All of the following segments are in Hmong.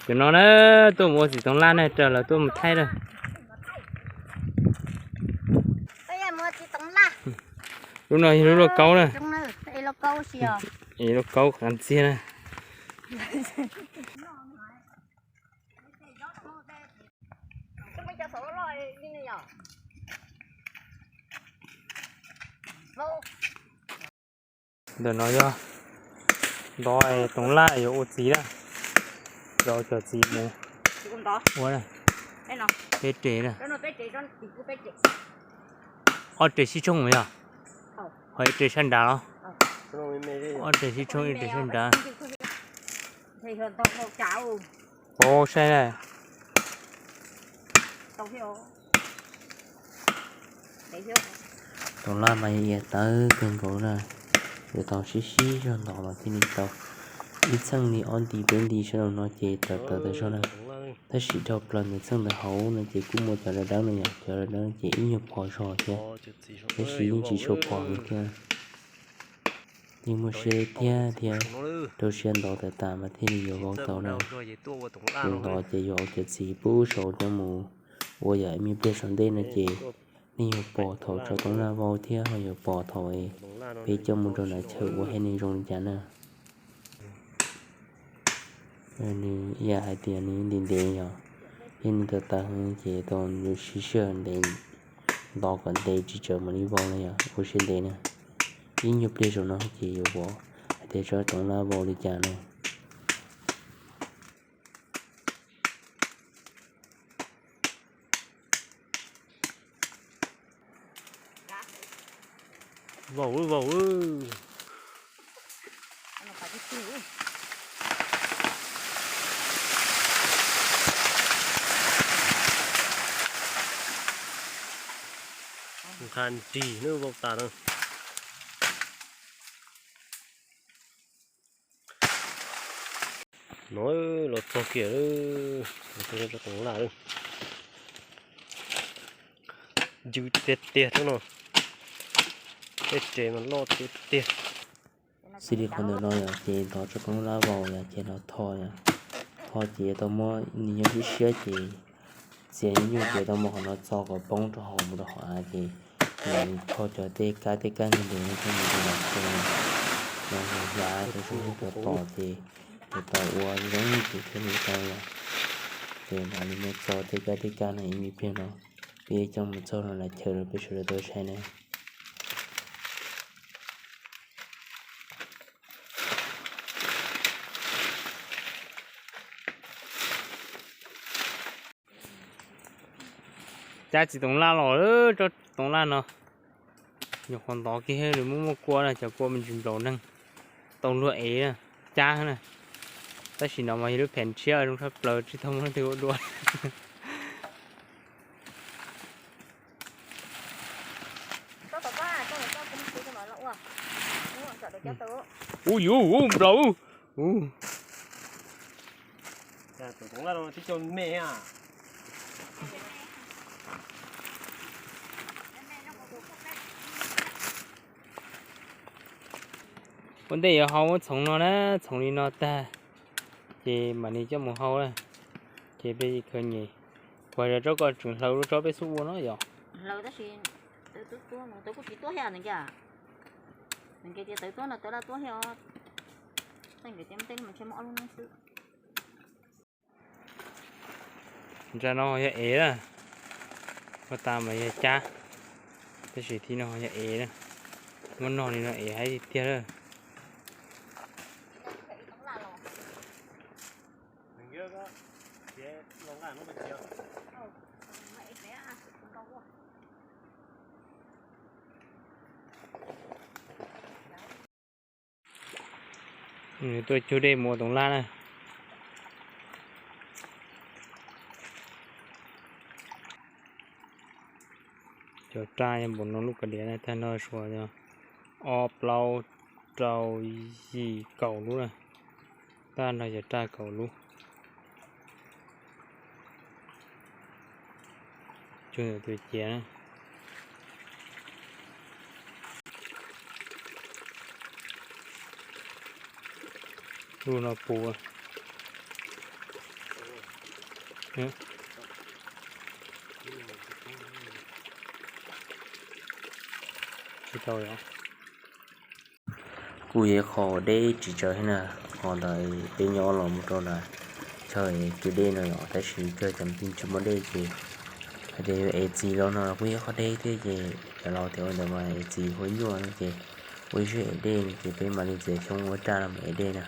Cov no na, tuaj mus ua txiv toov laj na, raws lawv tuaj mus thaij na. Lub no yog lub lauj kaub na. Es lauj kaub qas ntxiag na. Ntawm no yog ntov toov laj yuav ua txiv na, rau cov txiv mus ua na. Peb res na. Ob res sib tshooj yog, ho ib res sab nrad los? Ob res sib tshooj ib res sab nrad. Ov, saib na. Toov laj mas yog ia tawv kawg nkaus na, yuav tau sib sib zog ntov mas thiaj li tau ib txheej li ob nti peb nti sab nraum no ces tawv tawv tawv zog na. Tab sis dhau plaws ntawm txheej ntawd hauv no ces kuj muaj cov dawb dawb no yom, cov dawb dawb ces ib nyuag pos zog thiab, tab sis yeej tsis tshua pom thiab. Yeej muaj siab thiab thiab, rau siab ntov tawv tas mas thiaj li yuav vau tau na. Kuv ntov ces yuav cov txiv pub saud coj mus ua yam ib me pliag saum ntej no ces nej yuav pom thaum tso toov laj vau thiab ho yuav pom thaum peb coj mus rau nram chaw ua thiab nws zoo li cas na. Nws ib yam hais tias nws ntev ntev yog, yog nws tawv tawv ces tau yuav siv sij hawm ntev, ntov kom ntev tsis txawm mam li vau no yog ua siab ntev na. Ib nyuag pliag saum no ces yuav pom hais tias tso toov laj vau li cas na. Vau vau. Nqha nrig na, vau tas na. No los txog kiag, los txog toov laj lawm. Ncw tiag tiag thiab no. Tej res mas loj tiag tiag. Xws li qhov ntawm no yog ces ntov tso toov laj vau yog ces los tho yog, tho ces yuav tau muab nws nyob siab siab ces txiav nyuag ces tau muab qhov no txo kom poob rau hauv mus rau hauv av ces tho cov tej kab tej kab ntev ntev no coj mus rau nram chaw, los hlawv hlawv rau zoo cov tom ces cov tom ua zoo ces thiaj li tau yom. Ces mam li muab txo tej kab tej kab no ib me pliag no, peb coj mus txog rau nram chaw rau peb sawv daws tau saib na. Cab txiv toov laj los, tsob toov laj no. Nyuam qhuav ntov kiag nws muaj muaj kua na, cov kua me ntsis nplaum neeg, tau luag ev na, cab na. Tab sis no mas yog lub pheem tshiab zoo tshaj plaws tsis tau muaj leej twg ua dua. Ub yuv, ub nplaum. Ua ntej yuav hau muab txhoov no na, txhoov li no tag ces mam li coj mus hau na. Ces peb khaws nyem. Kuv hais tias tsob ko tseem hlaws dua tsob peb xub ua no yom. Hlaws tab sis tawv kuj tsis tuab thiab. Ntsa no yog ev na, ua tas mas yog cab, tab sis thib no yog ev na. Muab nog li no ev haib tiag tiag lawm. Nws tuaj cug dej mus ua toov laj na. Cov raj yog npaum no lub kav liam na, tag no suav yog ob plaub rau yim kaum lub na. Tag nrho cov raj kaum lub. Cug ntawm tus ciav na. Lub no puv. Kuj yog qhov deb tsis tsawg thiab na, qhov ntawd peb nyob los mus rau nram chaw kev dej no yom, tab sis kawg cov pes tsis muaj dej ces hais tias yuav ev txiv los no los kuj yog qhov deb thiab ces cov laus tias ua ntawd mas ev txiv huab nyuaj no ces ua ib siab ev dej no ces peb mam li txiav xyoob ua raj no mus ev dej na.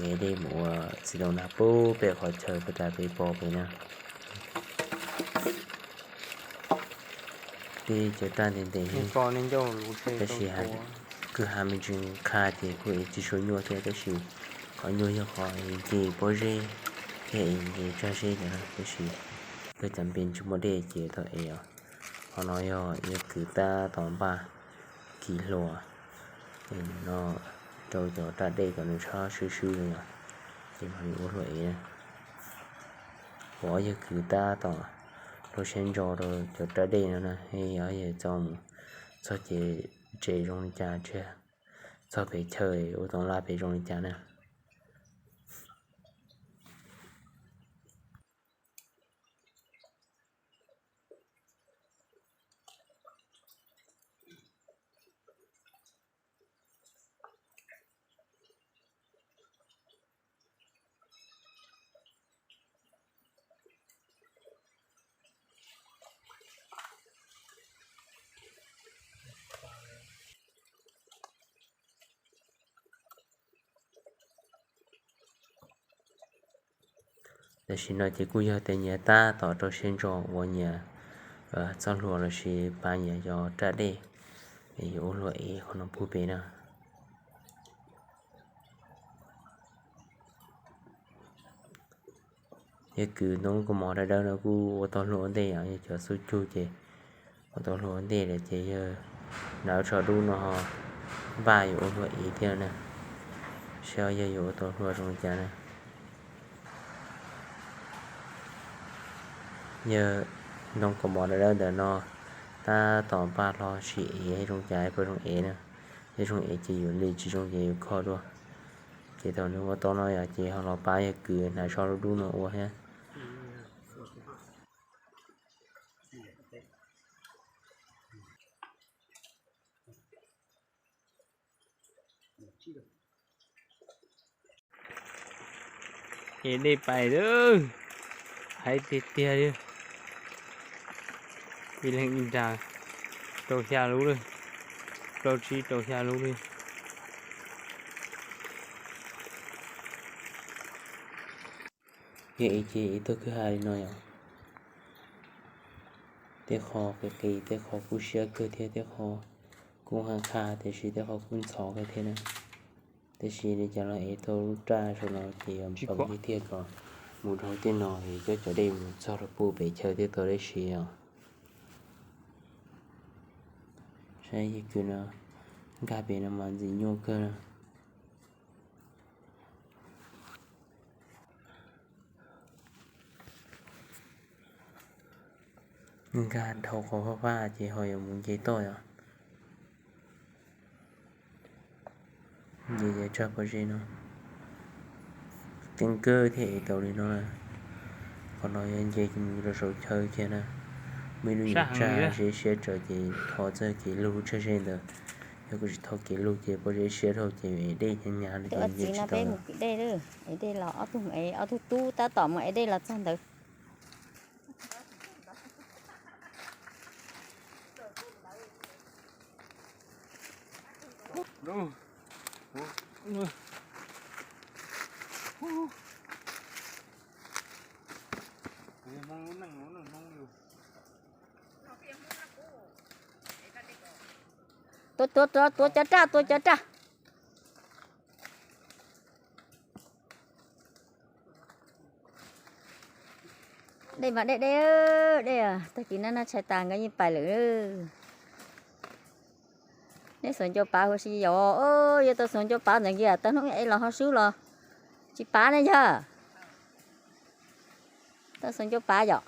Ces ev dej mus ua txiv tau nag pub pem qhov chaw puag ta peb pom pem na. Tej cov raj ntev ntev li, tab sis kwj ha me ntsis qha ces kuj ev tsis tshua nyuaj thiab, tab sis qhov nyuaj yog qhov ev nce pob zeb thiab ev nce tsag zeb ntawd na, tab sis kawg cov pes tsis muaj dej ces tau ev os. Qhov no yog yawg kwv tab tom npaj kis hlua no rau cov raj dej kom nws txhob swb swb li os, ces mam li ua hlua ev. Kuv ob yawg kwv tab tom rau siab ntso rau cov raj dej no na, yog ob yawg txog mus txog ces tsev zoo li cas thiab, txog pem chaw ua tau laj pem zoo li cas na. Tam sim no ces kuj yog tias nyias tab tom rau siab ntso ua nyias txoj hlua lossis pab nyias cov raj dej, yuav ua hlua ev qhov no puag pem na. Yawg kwv ntoo kaus mom dawb dawb no kuj ua tau hlua ua ntej os, yog cov xub cug ces ua tau hlua ua ntej lawm ces yawg hnav tsho dub no ho npaj yuav ua hlua ev thiab na. Saib yawg yuav ua tau hlua zoo li cas na. Yawg ntoo kaus mom dawb dawb ntawm no tab tom npaj hlo sim ev zoo cas puas zoo ev na. Yog zoo ev ces yuav li, tsis zoo ces yuav kho dua. Ces thaum nws ua tau no yom ces ho los pab yawg kwv hnav tsho dub dub no ua thiab. Es dej pais lawm, hais tiag tiag li. Ib leeg ib nra rau xya lub li, rau tsib rau xya lub li. Yog ev ces ev tuaj kwj ha li no yom. Tej qho qis qis, tej qho kuj siab kawg thiab, tej qho kuj qha qha, tiam sis tej qho kuj ntxhov kawg thiab na. Tab sis li cas los ev tau lub raj saum no ces yog pom tiag tiag kom mus rau tej no es coj cov dej mus txog rau puag pem chaw thiaj tau dej siv os. Saib yawg kwv no nkag pem no mas ntxim nyuaj kawg na. Nkag dhau qhov faj faj ces ho yuav mus nce toj yom. Nce yav tsag pob zeb no, keeb kawg thiaj ev tau li no na. Qhov no yog nce mus rau saum chaw kiag na. Muaj ib lub nyuam tsag siab siab tsawv ces thov txoj kev lug tsag zeb ntawd. Yog kuv tsis thov kev lug ces pob zeb siab dhau ces ev dej hnyav hnyav li ces nce tsis tau. Dej los ob tug, ob tug tub tab tom mus ev dej los txog ntawd. Tuav, tuav, tuav, tuav cov raj, tuav cov raj. Dej mas dej dej, dej tag kis nab nab tshais tas nkawd yeej pais lawm. Neb xuas ncau pav huv si yom, yuav tau xuas ncau pav ntawm kiag, tau hnub ev los ho swb los tsis pav ne yog. Tau xuas ncau pav yom.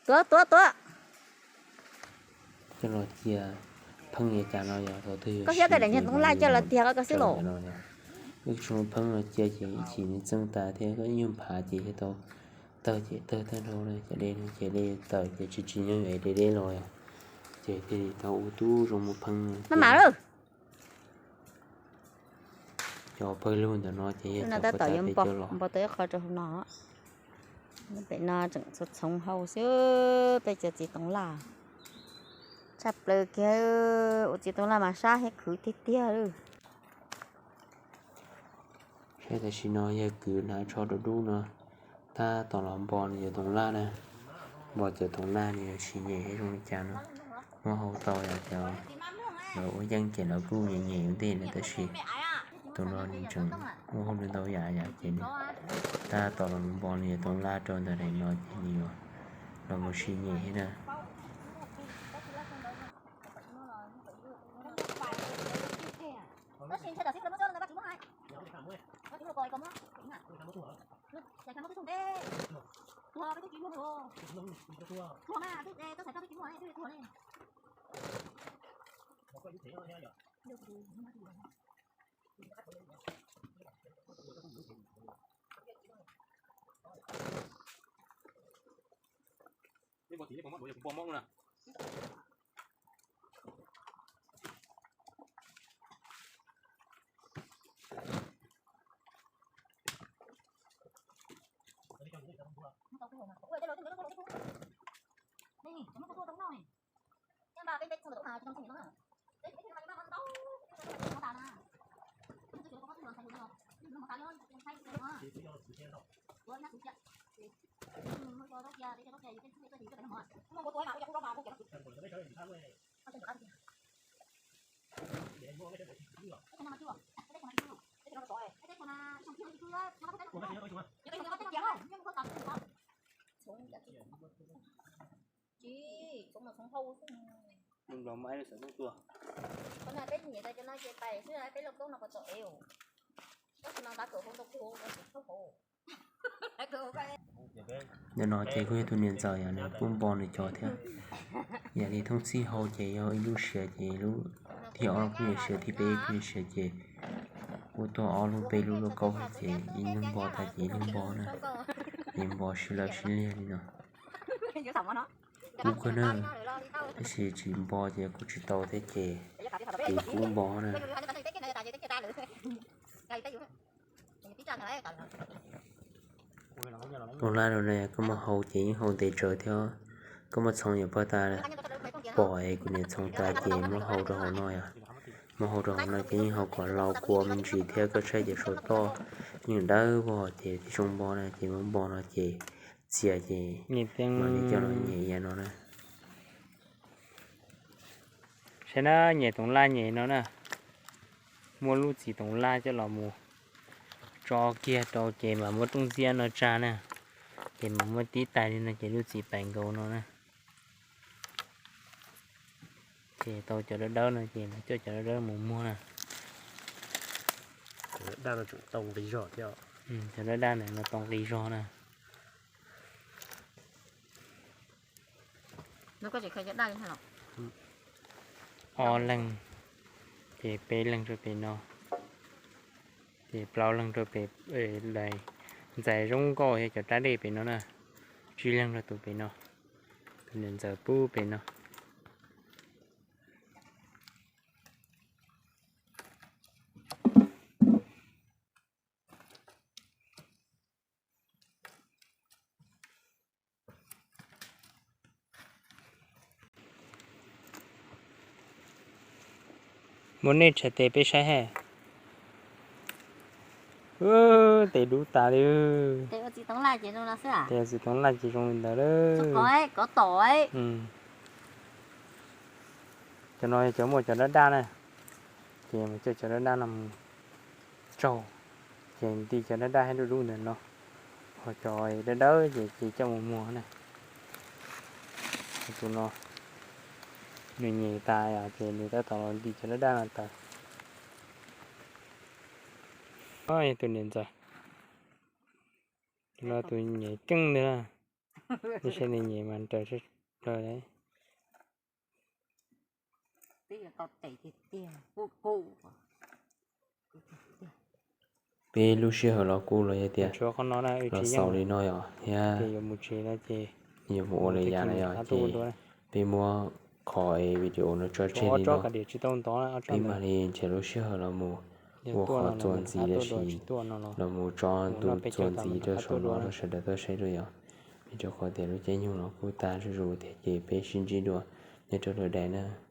Tuav, tuav, tuav. Coj los cia pheej li cas no yog thaum twg koj thiab tau daim niag toov laj coj los tiag koj xwb los no yog wb tsis muaj pheej no cia ces ib chim nws txeej tas thiab koj ib nyuag phav ces yog tau tawg ces tawg tag nrho na, ces dej no ces dej tawm ces tsis tsis nyob es deb deb los yog ces thiaj li tau ua tub zoo muaj pheej no. Cov pawg lug ntawm no ces yog cov pab tab peb coj los npog tau ib qho rau hauv no. Pem no tseem txhoov hau xwb, peb cov txiv toov laj tshaj plaws kiag, ua txiv toov laj mas sab thiab khwv tiag tiag. Saib tam sim no yawg kwv hnav tsho dub dub no, tab tom los npo nws cov toov laj na. Npo cov toov laj nws yuav sis nyem zoo li cas no. Muab hau tau yog cov lawv ua yeej ces lawv kuj nyem nyem ua ntej na, tab sis tus no nws tseem muaj hauj lwm ntau yam yom ces nws tab tom los npo nws cov toov laj rau ntawm daim no ces nws yuav los mus sis nyem thiab na. Tsis, txhoov mas txhoov hau xwb. Qhov no peb nyiam tas cov no ces pais xwb, peb loj koob no puas txaus ev. Tab sis no ntav kawm hau ntau kug, tsis txhob hau. Ntawm no ces kuj yog tus niam ntxawm yog nws kuj npo nws cov thiab. Yam li thoob txhij hau ces yog ib lub siav ces lub thib ob kuj yog siav, thib peb kuj yog siav ces kuj tuag ob lub peb lub lauj kaub ces ib lub npo tas ces ib lub npo na. Ces npo sib lawv sib liag li no. Kub kawg na, tab sis tsis npo ces kuj tsis tau thiab ces kuj npo na. Tus laj rau na koj muab hau ces yeej hau ntev tsawv thiab. Koj muab txhoov yuav pog tas pom es kuv niam txhoov tas ces muab hau rau hauv no yog. Muab hau rau hauv no ces yeej hau kom lau kua me ntsis thiab koj saib ces saum toj yeej dawb vog ces tib zoo npo na ces muab npo no ces txias ces mam li coj los nyem yam no na. Saib na, nyem toov laj nyem no na. Muab lub txiv toov laj coj los mus tso kiag rau ces mam muab rooj ntxiab no tsa na. Ces mam muab tib tais li no ces lub txiv pais nkaus no na. Ces tau cov dawb dawb no ces mam coj cov dawb dawb mus muag na. Cov dawb dawb no tau nqi zog na. Ob leeg, ces peb leeg rau pem no, ces plaub leeg rau pem, ntxais zoo nkauj thiab cov rab dej pem no na, tsib leeg rau tus pem no, tus niam ntxawm pub pem no. Muab nej tshais tes peb saib hais. Tes dub tas li. Tes ua txiv toov laj ces zoo li ntawd lawm. Cov no yog cov muaj cov dawb dawb na, ces mus coj cov dawb dawb no mus tsaug, ces nti cov dawb dawb thiab dub dub ntawm no, ho cov dawb dawb ces ces coj mus muag na. Tus no nws nyem tas ces nws tab tom los nti cov dawb dawb no tas. Yog tus niam ntxawm, tus no tus nyem keej ntag, saib nws nyem mas nrawm plaws li. Peb lub sij hawm los kuj los yog tias los xaus li no yom, thiab yuav mus ua li yam na yom, ces peb muab qhov video no tso tseg li no, peb mam li nrhiav lub sij hawm los mus ua qhov txuas ntxiv los sis los mus tso ntu txuas ntxiv rau saum no rau sawv daws tau saib dua yom. Vim rau qhov tias lub caij nyoog los kuj tag zuj zus thiab ces peb sib ntsib dua nyob rau lwm daim na.